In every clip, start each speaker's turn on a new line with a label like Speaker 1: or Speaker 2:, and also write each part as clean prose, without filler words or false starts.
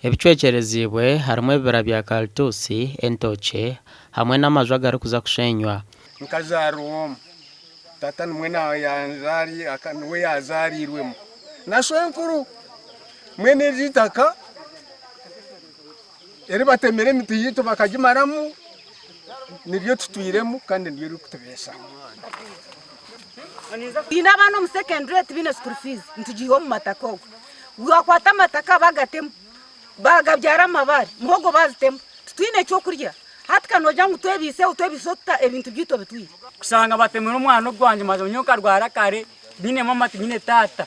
Speaker 1: Ebicwekyereziibwe harimu ebibira bya kalituusi, entookye hamwe n'amaju agarikuza kushenywa.
Speaker 2: Nkazaarwa omu, tata nimwe niwe yaazaariirwemu na shwenkuru. Mbwenu eri eitaka eri batemire emiti yaitu bakagimaramu niryo tutwiremu kandi niryo ririkutubeesaho.
Speaker 3: Twine abaana omu secondary tibaine school fees nitugiiha omu mataka ogu. Bakwata amataka bagatema bagabyara amabaare muhogo bazitema titwine kyokurya hati ka nogira ngu twebiiseho twebiiseho tuta ebintu byaitu obitwire.
Speaker 4: Kushanga batemire omwana ogwangye mazima nyowe nkarwara kare tinyine mama tinyine taata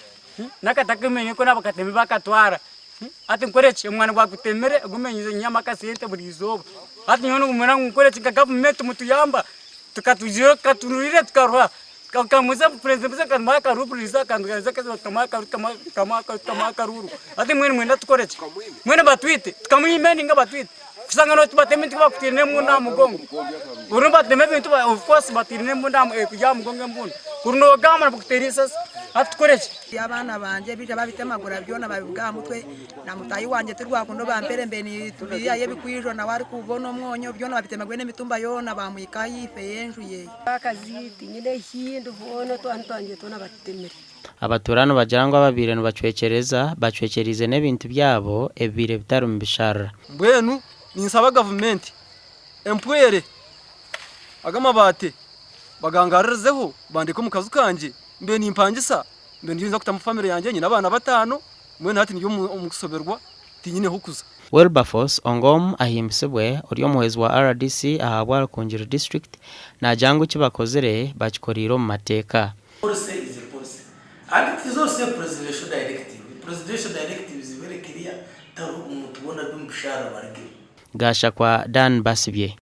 Speaker 4: nakataka emenyo koona bakatemire bakatwara hati nkore ki omwana bagutemire ogu nyihamu akasente buri izooba hati nyowe ningumira ngu nkore ki nka gavumenti mutuyamba tukatugira tukatunurire tukaruha tukamuza purezidenti Museveni akamuha akaruru tukamuha akaruru hati mbwenu nimwenda tukore ki mbwenu batwite tukamwime ninga batwite kushanga nobatema ebintu bakutwire n'embundu aha mugongo buri nibatema ebintu of course batwire n'embundu aha mugongo embundu kuri nogamba nibakuteera eisasi hati tukore ki.
Speaker 5: Abaana bangye baija babitemagura byona babibuga aha mutwe na mutaahi wangye tirwakunda bampeere mbe nitubiihayo ebikwijo nawe arikubona omwonyo byona babitemagwire n'emitumba yoona baamwika ahaifo ey'enju ye.
Speaker 6: Akazi tinyine hi ndi hoona otwana twangye twona batutemire.
Speaker 1: Abatuura nibagira ngu ababaire nibacwekyereza bacwekyereize n'ebintu byabo ebibaire bitari mu bisharara.
Speaker 7: Mbwenu ninsaba gavumenti empwere aga amabaati bagangarurizeho bandeke omu kaju kangye mbe nimpangisa mbe ndiyo ninza kutamu famire yangye nyine abaana bataano mbwenu hati ndi omu kushoberwa tinyine hokuza.
Speaker 1: Wilberforce Ongom ahimbisibwe ori omuhwezi wa rdc ahabwa Rukungiri district naagira ngu eki bakozire bakikoreire omu mateeka.
Speaker 8: Policy is a policy and it is also a presidential directive, presidential directive is very clear tihariho omuntu weena ari omu bishaara obarigirwe.
Speaker 1: Gashakwa Dan Basibye.